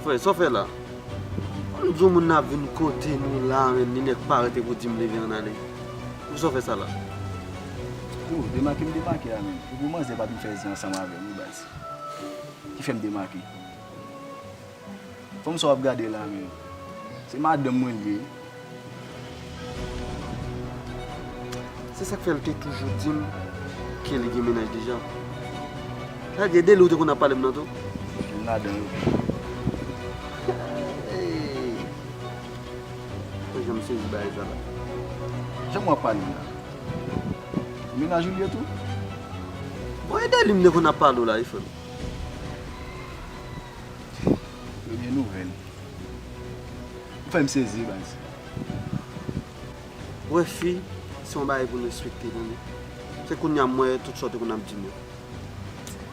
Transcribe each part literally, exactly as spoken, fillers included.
Frè, sa w fè la? Konn di yon moun ap vin kote nou la, men li nèk parèt epi w di m leve ann ale. Poukisa w fè sa la? Yo, demake m demake a, men. Epi manzè pa t vin fè zen ansanm avè m, wi, baz. Ki fè m demake. Fanm sa w ap gade la, men. Se madanm mwen li ye. Se sa k fè l te toujou di m ke li gen mennaj deja. Sa vle di, e de li w te konn ap pale m nan tou? Youn ladan yo. Hey! Mwen janm sezi bagay sa la. Jan w ap pale m la. Mennaj ou li ye tou? Bon, e de li m te konn ap pale w la, wi, frè m. Premye nouvèl. Ou fè m sezi, baz. Wè fi, se yon bagay pou n respekte, tande. Se kounye a m wè tout sa w te konn ap di m yo.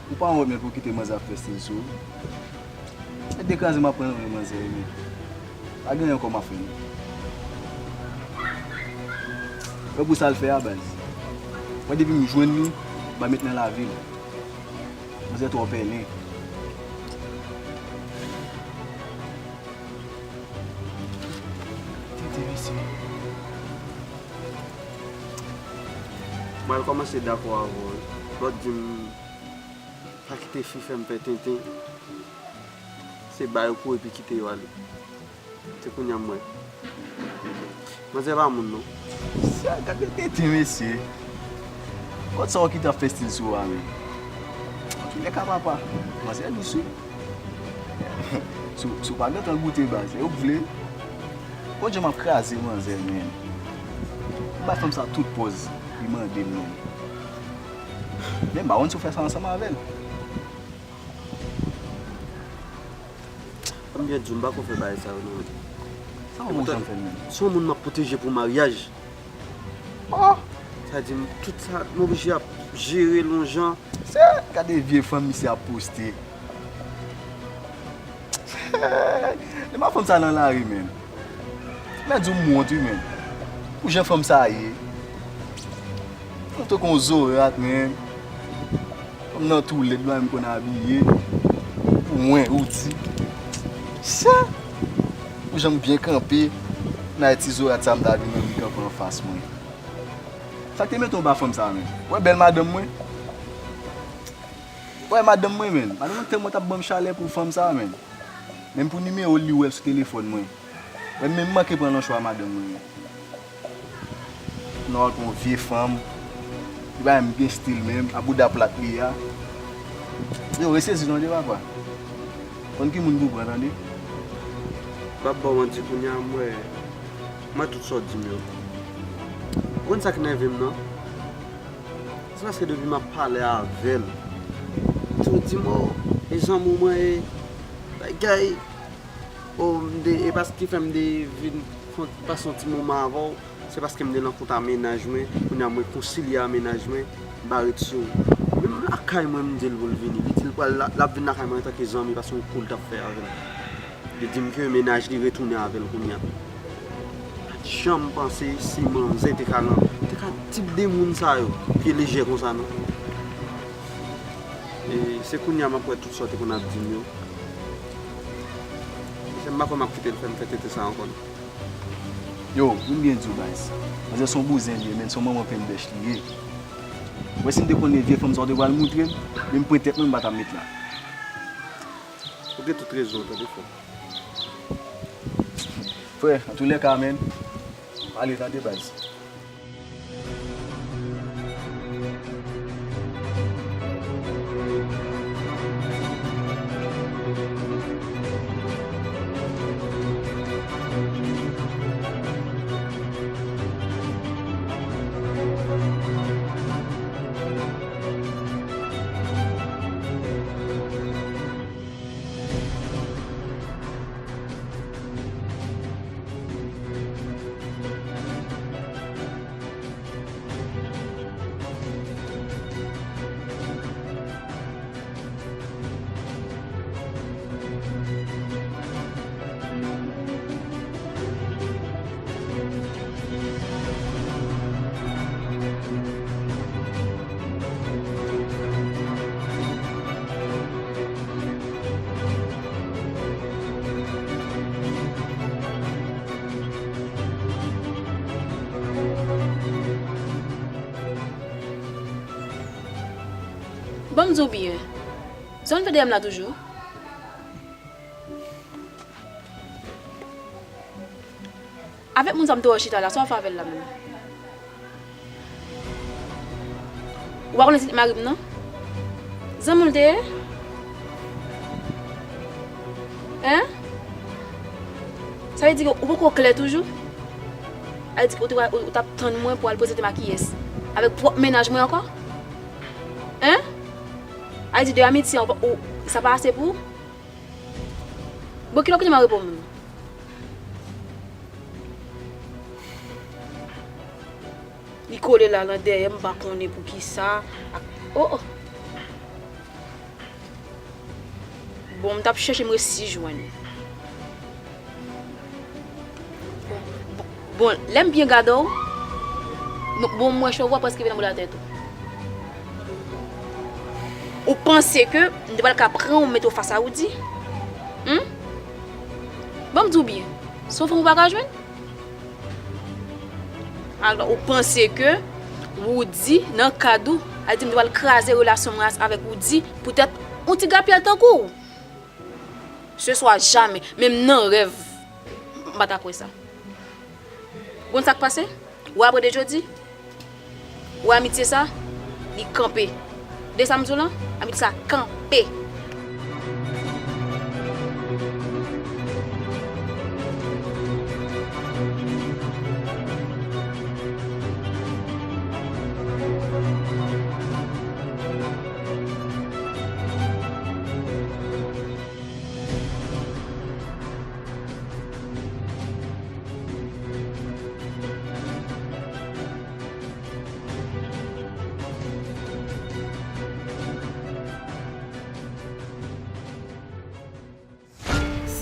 Ou pa wont, men, pou w kite manzè ap fè stil sou ou? Tèt dekraze m ap pran nan men manzè, men. Pa gen anyen ankò m ap fè, non. Wè pou sa l fè a, baz. Mwen, depi m jwenn li, m pa met nan lavi l. Manzè twò pèlen. Tete mesye. M pral kòmanse dakò avè w wi. Lè w di m pa kite fi fè m fè tenten, se ba yo kou epi kite yo ale. Se kounye a m wè. Manzè pa moun non. Sa gade tete mesye. Kot sa w kite ap fè stil sou a wi. Antoulèka papa, manzè dous wi. Si w, si w pa gentan goute baz, e ou k vle. Kot jan m ap kraze manzè men. M bay fanm sa tout pòz li mande m men. Men m pa konn si w fè sa ansanm avè l. Fò m byen di w, m pa ko fè bagay sa yo non. Sa w konn fè l menm? Se yon moun m ap pwoteje pou maryaj. Oh! Sa di m, tout sa, m oblije ap jere l yon jan. Se, gade vye fanm misye ap poste. Li pa fanm sa nan lari, menm. Mèt di w m wont wi, menm. Pou jan fanm sa ye. Fanm tankou yon zorat, menm. Fanm nan tou lèd, li pa menm konn abiye. Pou mwen, ou di. Sa! Pou jan m byen kanpe, nan ti zorat sa m ta vin wè m kanpe anfas mwen. Sa k te mete w ba fanm sa, menm? Ou wè bèl madanm mwen? Ou wè madanm mwen, menm? Madanm mwen tèlman t ap ban m chalè pou fanm sa, menm. Menm pou nimewo l, li wè l sou telefòn mwen. Wè, menm manke pran nan chwa madanm mwen. Non, al pran yon vye fanm. Li pa menm gen stil menm, a bouda plat li a. Yo, resezi tande papa. Konn ki moun pou pran tande. M ap ba w manti kounye a, m wè, m wè tout sa w di m yo. Ou konn sa k nève m nan? Se paske depi m ap pale avè l, li toujou di m, o, e zanmi w mwen ye, bagay, o, m de, e paske ki fè m de vin fè, pase yon ti moman avè w, se paske m de rankontre a mennaj mwen, kounye a mwen konsilye a mennaj mwen, m pa ret sou ou. Menm lakay mwen, m di l pou l vini, li di l pral, l ap vin lakay mwen antanke zanmi, paske yon kou l t ap fè avè m. Li di m ke mennaj li retounen avè l kounye a. Pa t janm panse si manzè te ka nan, te ka tip de moun sa yo, pye lejè konsa non. E se kounye a m ap wè tout sa w te konn ap di m yo. Se m pa kwè m ap kite l fè m fè tenten sa ankò non. Yo, pou m byen di w baz, manzè se yon bouzen li ye, men se yon manman penbèch li ye. Ou wè si m te konnen vye fanm sa w te pral moutre m, menm pwentèt mwen m pa t ap met la. Ou gen tout rezon w tande frè. Frè, antoulèka, menm, pale tande baz. Di w byen. Sa w vin fè dèyè m la toujou? Avèk moun sa m te wè w chita la, sa w ap fè avè l la menm? Ou pa konnen se li k mari m nan? Zanmi w l te ye? Hein? Sa vle di ke ou poko klè toujou? Sa vle di ke ou te, ou, ou t ap tann mwen pou al prezante m a kiyès? Avèk pwòp mennaj mwen ankò? Hein? Sa vle di de amitye an, ou, sa pa ase pou ou? Bon, kilè w kite m a repo m? Li kole la nan dèyè m, m pa konnen poukisa. Oh, oh. Bon, m t ap chèche, m resi jwenn. Bon, bon, lè m byen gade w, bon, m wè cheve w prèske vin anba tèt ou. Ou panse ke m te pral ka pran w, mete w fas a Roody? Hmm? Ban m di w byen, se yon fanm ou pa ka jwenn? Alò, ou panse ke Roody nan kad ou, al di m te pral kraze relasyon mwen avèk Roody poutèt yon ti gapyèl tankou w? Se swa jamè, menm nan rèv, m pa ta kwè sa. Ou konn sa k pase? Ou apre de jodi? Ou amitye sa? Li kanpe. De sa m di w lan, amitye sa kanpe.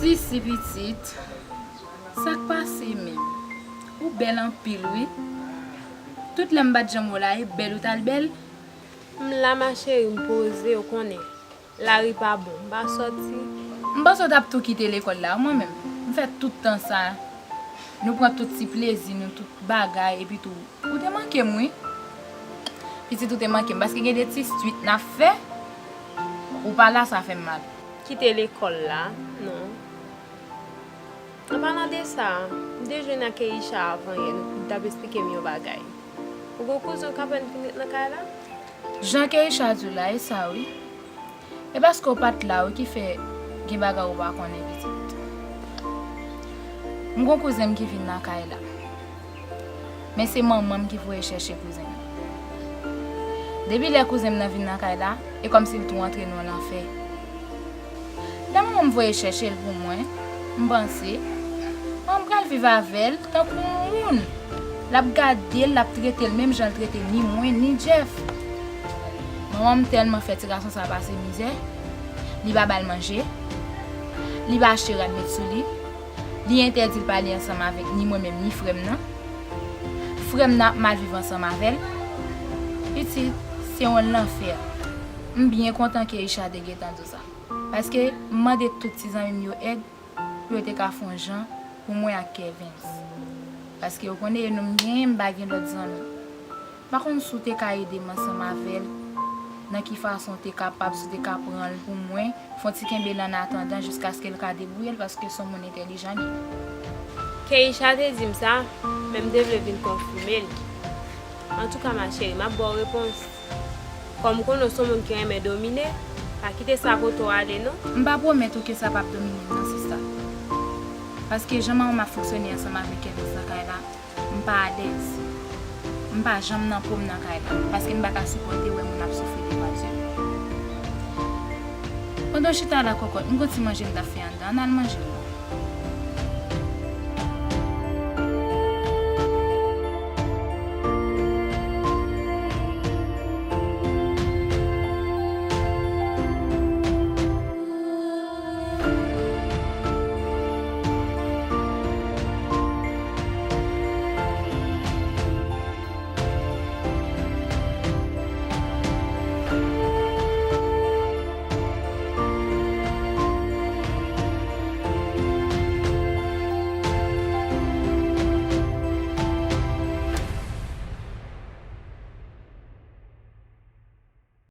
Sisi pitit, sa k pase menm? Ou bèl anpil wi. Tout lè m pa t janm wè w la, e bèl ou t al bèl? M la ma cheri, m poze, ou konnen. Lari pa bon, m pa sòti. M panse w t ap tou kite lekòl la, mwen menm. M fè tout tan sa. Nou pran tout ti plezi nou, tout bagay, epi tou, ou te manke m, wi. Pitit ou te manke m, paske gen de ti swit n ap fè, ou pa la, sa fè m mal. Kite lekòl la, non. An palan de sa, m te jwenn ak Keisha avan yè, nou t ap esplike m yon bagay. Ou gen kouzen w k apèn vin ret nan kay la? Jan Keisha di w la, e sa wi. E paske w pa t la wi ki fè gen bagay ou pa konnen pitit. M gon kouzen m ki vin nan kay la. Men se manman m ki voye chèche kouzen m. Depi lè kouzen m nan vin nan kay la, e kòmsi l tou antre nan yon lanfè. Lè manman m voye chèche l pou mwen, m panse, manman m pral viv avè l tankou yon moun. L ap gade l, l ap trete l menm jan l trete ni mwen, ni Jeff. Manman m tèlman fè ti gason sa pase mizè, li pa ba l manje, li pa achte rad met sou li, li entèdi l pale ansanm avèk ni mwen menm, ni frè m nan. Frè m nan ap mal viv ansanm avè l. Pitit, se yon lanfè. M byen kontan Keisha te gentan di w sa. Paske m mande tout ti zanmi m yo èd pou yo te ka fè yon jan pou mwen ak Kervens. Paske ou konnen e nou m genyen, m pa gen lòt zanmi. M pa konn si w te ka ede m ansanm avè l, nan ki fason w te kapab, si w te ka pran l pou mwen, fè yon ti kenbe l an atandan jiskaske l ka debouye l, paske se yon moun entèlijan li ye. Keisha te di m sa, men m te vle vin konfime l. Antouka, ma chérie, m ap ba w repons. Kòm m konnen w se yon moun ki renmen domine, pa kite sa pote w ale, non. M pa pwomèt ou ke sa p ap domine m, non, sista. Paske jan manman m ap fonksyone ansanm avèk Kervens nan kay la, m pa alèz. M pa janm nan po m nan kay la, paske m pa ka sipòte wè moun ap soufri devan zye m. Pandan w chita la, kòkòt, m gon ti manje m t ap fè anndan, ann al manje w.